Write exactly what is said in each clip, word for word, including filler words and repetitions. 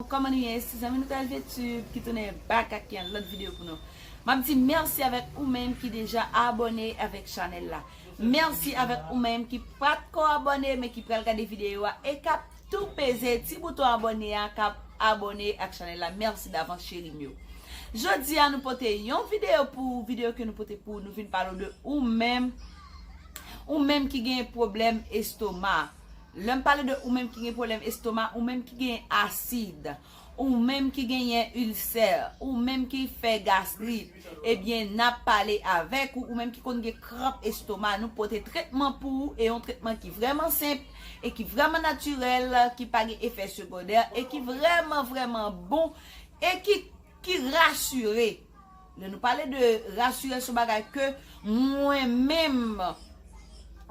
Kòman nou ye? Se zanmi nou K V Tube ki tounen back ak yon lòt videyo pou nou. M ap di mèsi avèk ou menm ki deja abòne avèk chanèl la. Mèsi avèk ou menm ki pa t ko abòne men ki pral gade videyo a e k ap tou peze ti bouton abòne a, k ap abòne ak chanèl la. Mèsi davans, cheri m yo. Jodi a, nou pote yon videyo pou ou, videyo ke nou pote pou ou, nou vin pale w de ou menm, ou menm ki gen pwoblèm estoma. Lè m pale de ou menm ki gen pwoblèm estoma, ou menm ki gen asid, ou menm ki genyen ilsè, ou menm ki fè gastrit, ebyen, n ap pale avèk ou, ou menm ki konn gen kranp estoma, nou pote tretman pou ou, e yon tretman ki vrèman senp, e ki vrèman natirèl, ki pa gen efè segondè, e ki vrèman, vrèman bon, e ki, ki rasire. Lè nou pale de rasire, se yon bagay ke mwen menm,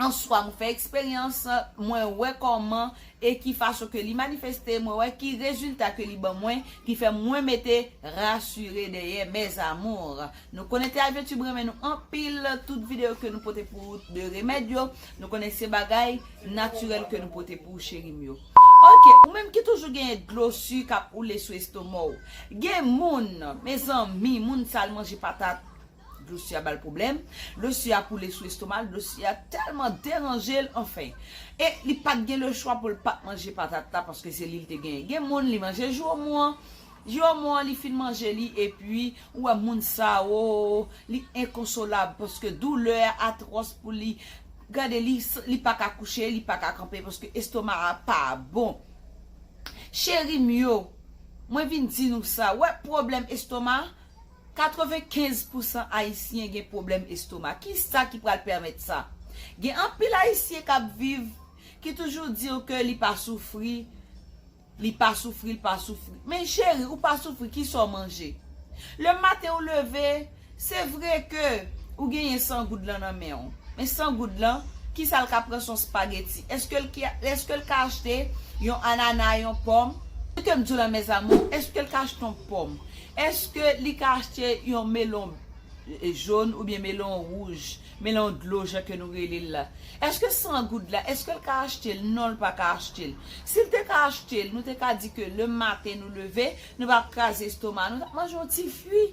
an swa, mwen fè eksperyans, mwen wè kòman e ki fason ke li manifeste, mwen wè ki rezilta ke li ban mwen, ki fè mwen mete rasire dèyè, mes amours. Nou konnen T V Tube renmen nou anpil, tout videyo ke nou pote pou ou de remèd yo, nou konnen se bagay natirèl ke nou pote pou ou, cheri m yo. Ok, ou menm ki toujou genyen dlo si k ap woule sou estoma w. Gen moun, mezanmi, moun sa l manje patat, dlo si a ba l pwoblèm, dlo si a koule sou estoma l, dlo si a tèlman deranje l, anfen. E li pa t gen lechwa pou l pa t manje patat la, paske se li l te genyen. Gen moun, li manje jiwomon an, jiwomon an, li fin manje li, epi ou wè moun sa, o, li enkonsolab, paske doulè a atwòs pou li. Gade, li, li pa ka kouche, li pa ka kanpe, paske estoma a pa bon. Cheri m yo, mwen vin di nou sa, wè pwoblèm estoma, katrevenkenz pousan Ayisyen gen pwoblèm estoma. Kisa ki pral pèmèt sa? Gen anpil Ayisyen k ap viv, ki toujou di w ke li pa soufri, li pa soufri, li pa soufri. Men cheri, ou pa soufri, kisa w manje? Lè maten ou leve, se vre ke ou genyen san goud lan nan men w. Men san goud lan, kisa l ka pran? Se yon spageti. Èske l ki, èske l ka achte yon anana, yon pòm? Ke m di w la, mes amours, èske l ka achte yon pòm? Èske li ka achte yon melon e, jòn oubyen melon wouj, melon dlo jan ke nou rele l la? Èske san goud la, èske l ka achte l? Non, l pa ka achte l. Si l te ka achte l, nou te ka di ke le maten nou leve, nou pa kraze estoma, nou t ap manje yon ti fwi.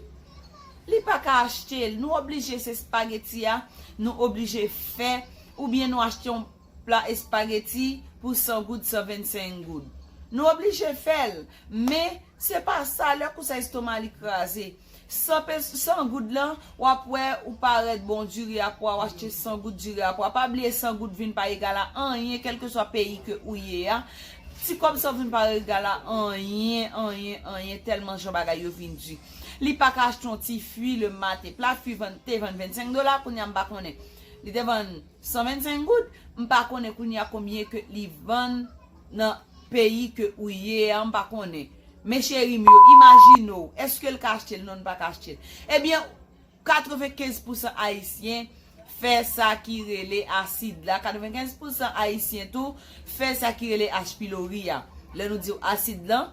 Li pa ka achte l. Nou oblije se spageti a, nou oblije fè, oubyen nou achte yon pla espageti pou san goud, san vennsenk goud. Nou oblije fè l, men se pa sa, lè konsa estoma li kraze. San pe-, san goud lan, w ap wè ou parèt bon diri a pwa, w achte san goud diri a pwa. Pa bliye san goud vin pa egal a anyen, kèlkeswa peyi ke ou ye a. Ti kòb sa vin pa egal a anyen, anyen, anyen, tèlman jan bagay yo vin di. Li pa ka achte yon ti fwi le maten. Pla fwi vann, te vann vennsenk dola, kounye a m pa konnen. Li te vann san vennsenk goud, m pa konnen kounye a konbyen ke li vann nan peyi ke ou ye a, m pa konnen. Men cheri m yo, imajine w, èske l ka achte l? Non, l pa ka achte l. Ebyen, katrevenkenz pousan Ayisyen fè sa ki rele asid la. Katrevenkenz pousan Ayisyen tou fè sa ki rele H. pylori a. Lè nou di w asid lan,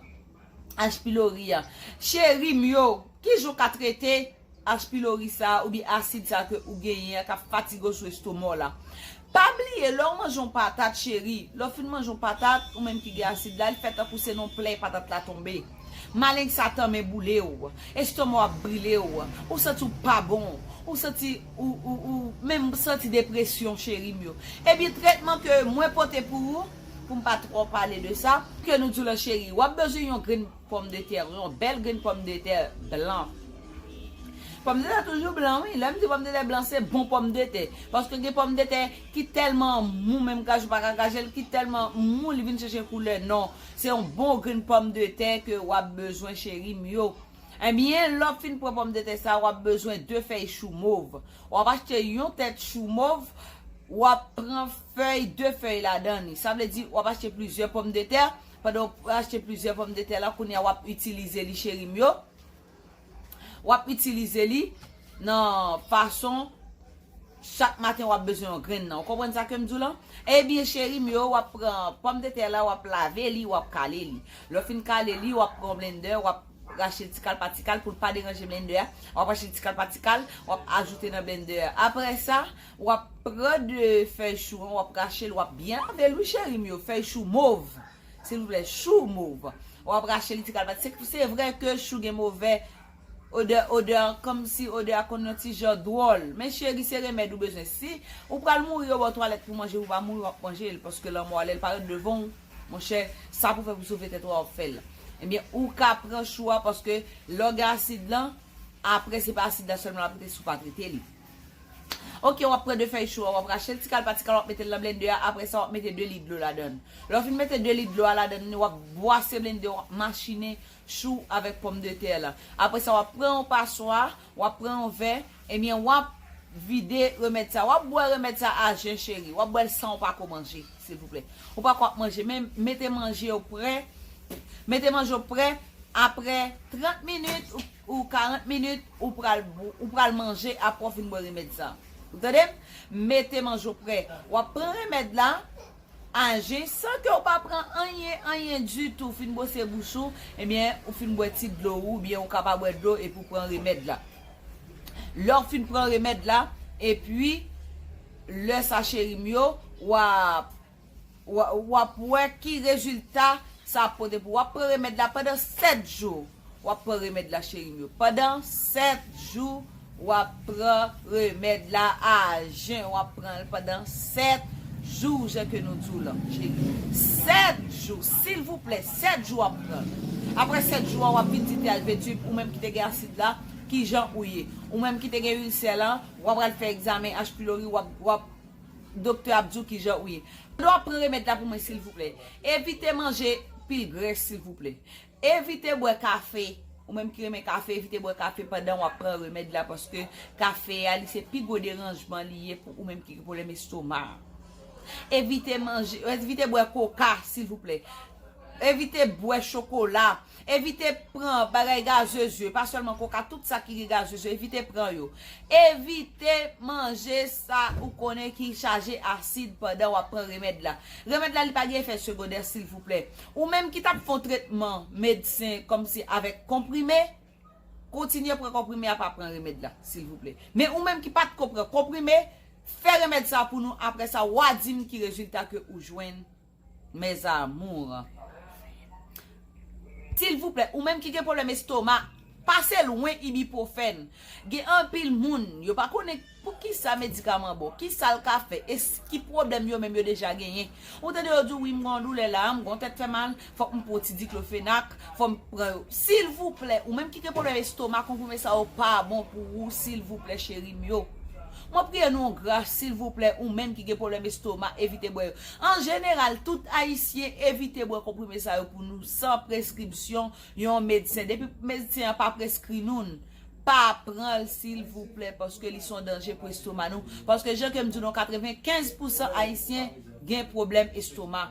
H. pylori a. Cheri m yo, ki jan w ka trete H. pylori sa a oubyen asid sa a ke ou genyen an k ap fatige w sou estoma w la? Pa bliye, lè w manje yon patat, cheri, lè w fin manje yon patat, ou menm ki gen asid la, li fè tankou se nan yon plèy patat la tonbe. Maleng Satan men boule w, estoma w ap brile w, ou santi w pa bon, ou santi, ou, ou, ou menm santi depresyon, cheri m yo. Ebyen, trètman ke mwen pote pou ou, pou m pa twò pale de sa, ke nou di w la, cheri, w ap bezwen yon grenn pòmdetè, yon bèl grenn pòmdetè blan. Pòmdetè toujou blan, wi. Lè m di pòmdetè blan, se bon pòmdetè. Paske gen pòmdetè ki tèlman mou, menm kraje w pa ka kraje l, ki tèlman mou, li vin chanje koulè. Non, se yon bon grenn pòmdetè ke w ap bezwen, cheri m yo. Ebyen, lè w fin pran pòmdetè sa, w ap bezwen de fèy chou mov. W ap achte yon tèt chou mov, w ap pran fèy, de fèy ladan li. Sa vle di, w ap achte plizyè pòmdetè. Pandan w achte plizyè pòmdetè la, kounye a w ap itilize li, cheri m yo. W ap itilize li nan fason chak maten w ap bezwen yon grenn nan. Ou konprann sa ke m di w lan? Ebyen, cheri m yo, w ap pran pòmdetè la, w ap lave li, w ap kale li. Lè w fin kale li, w ap pran yon blendè, w ap rache l ti kal pa ti kal pou l pa deranje blendè a. W ap rache l ti kal pa ti kal, w ap ajoute nan blendè a. Apre sa, w ap pran de fèy chou an, w ap rache l, w ap byen lave l, wi, cheri m yo, fèy chou mov. Silvouplè, chou mov. W ap rache li ti kalbat. Se, se vre ke chou gen move odè, odè an, kòmsi odè a konn yon ti jan dwòl. Men cheri, se remèd ou bezwen. Si ou pral mouri, yo ba w twalèt pou manje, ou pa mouri, w ap manje l, paske lanmò a, lè l parèt devan w, monchè, sa pou fè pou sove tèt ou a, w ap fè l. Ebyen, ou ka pran chou a, paske lè w gen asid lan, apre se pa asid la sèlman l ap rete si w pa trete li. Ok, w ap pran de fèy chou a, w ap rache l ti kal pa ti kal, w ap mete l nan blendè a, apre sa w ap mete de lit dlo ladan l. Lè w fin mete de lit dlo a ladan l, w ap bwase blendè, w ap machine chou avèk pòmdetè la. Apre sa, w ap pran yon paswa, w ap pran yon vè, ebyen, w ap vide remèd sa. W ap bwè remèd sa a jen, cheri. W ap bwè l san w pa ko manje, silvouplè. Ou pa ko ap manje, men mete manje w prè. Mete manje w prè. Apre trant minit ou, ou karant minit, ou pral, ou pral manje apre w fin bwè remèd sa. Ou tande m? Mete manje w prè. W ap pran remèd la, a jen, san ke w pa pran anyen, anyen ditou, fin bwose bouch ou, ebyen, ou fin bwè ti dlo ou, oubyen ou ka pa bwè dlo epi w pran remèd la. Lè w fin pran remèd la, epi, lè sa, cheri m yo, w ap, w ap, w ap wè ki rezilta sa ap pote pou ou. W ap pran remèd la pandan sèt jou. W ap pran remèd la, cheri m yo. Pandan sèt jou, w ap pran remèd la a jen. W ap pran l pandan sèt jou, jan ke nou di w lan, cheri. Sèt jou, silvouplè, sèt jou w ap pran l. Apre sèt jou a, w ap vin di T H V Tube, ou menm ki te gen asid la, kijan ou ye. Ou menm ki te gen ilsè lan, w ap al fè egzamen H. pylori, w ap, w ap, doktè ap di w kijan ou ye. Pandan w ap pran remèd la pou mwen, silvouplè, evite manje pil grès, silvouplè. Evite bwè kafe. Ou menm ki renmen kafe, evite bwè kafe pandan w ap pran remèd la, paske kafe a, li se pi gwo deranjman li ye pou ou menm ki gen pwoblèm estoma. Evite manje, evite bwè koka, silvouplè. Evite bwè chokola. Evite pran bagay gazez yo, pa sèlman koka, tout sa ki gen gazez yo, evite pran yo. Evite manje sa ou konnen ki chaje asid pandan w ap pran remèd la. Remèd la, li pa gen efè segondè, silvouplè. Ou menm ki t ap fè yon tretman medsen kòmsi avèk konprime, kontinye pran konprime a, pa pran remèd la, silvouplè. Men ou menm ki pa t ko pran konprime, fè remèd sa pou nou, apre sa, w a di m ki rezilta ke ou jwenn. Mes amours. Silvouplè, ou menm ki gen pwoblèm estoma, pase lwen ibuprofèn. Gen anpil moun, yo pa konnen poukisa medikaman bon, kisa l ka fè, e s-, ki pwoblèm yo menm yo deja genyen. Ou tande yo di w, wi, m gen yon doulè la, m gen yon tèt fè mal, fòk m pran yon ti diklofenak, fò m pran yo. Silvouplè, ou menm ki gen pwoblèm estoma, konprime sa yo pa bon pou ou, silvouplè, cheri m yo. Mwen priye nou yon gras, silvouplè, ou menm ki gen pwoblèm estoma, evite bwè yo. An jeneral, tout Ayisyen evite bwè konprime sa yo pou nou san preskripsyon yon medsen. Depi medsen an pa preskri nou l, pa pran l, silvouplè, paske li se yon danje pou estoma nou. Paske, jan ke m di nou, katrevenkenz pousan Ayisyen gen pwoblèm estoma.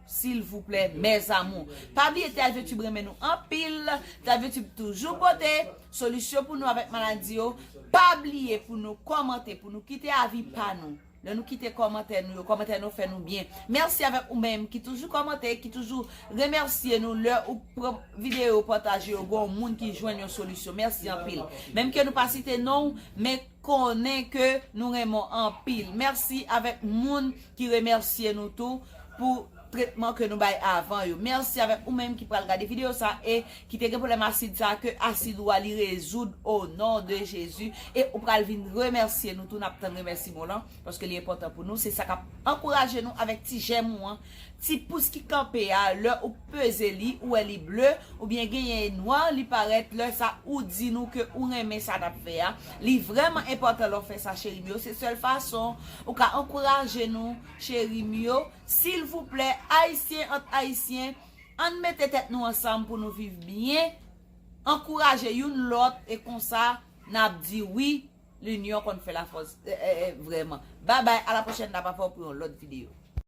Silvouplè, mes amours. Pa bliye, T H V Tube renmen nou anpil. T H V Tube toujou pote solisyon pou nou avèk maladi yo. Pa bliye pou nou kòmante, pou nou kite avi pa nou. Lè nou kite kòmantè nou yo, kòmantè nou fè nou byen. Mèsi avèk ou menm ki toujou kòmante, ki toujou remèsye nou lè ou pran videyo, pataje yo, gen yon moun ki jwenn yon solisyon. Mèsi anpil. Menm ke nou pa site non w, men konnen ke nou renmen w anpil. Mèsi avèk moun ki remèsye nou tou pou tretman ke nou bay avan yo. Mèsi avèk ou menm ki pral gade videyo sa e ki te gen pwoblèm asid sa, ke asid ou a li rezoud o non de Jezi. E ou pral vin remèsye nou tou, n ap tann remèsiman w lan, paske li enpòtan pou nou. Se sa k ap ankouraje nou avèk ti jèm ou an, ti pous ki kanpe a, lè ou peze li, ou wè li ble, oubyen genyen nwa, li parèt, lè sa ou di nou ke ou renmen sa n ap fè a. Li vrèman enpòtan lè w fè sa, cheri m yo. Se sèl fason ou ka ankouraje nou, cheri m yo. Silvouplè, Ayisyen ant Ayisyen, ann mete tèt nou ansanm pou nou viv byen, ankouraje youn lòt, e konsa, n ap di wi, linyon konn fè lafòs, e, e, e, vrèman. Babay, a la pwochèn, n ap avè w pou yon lòt videyo.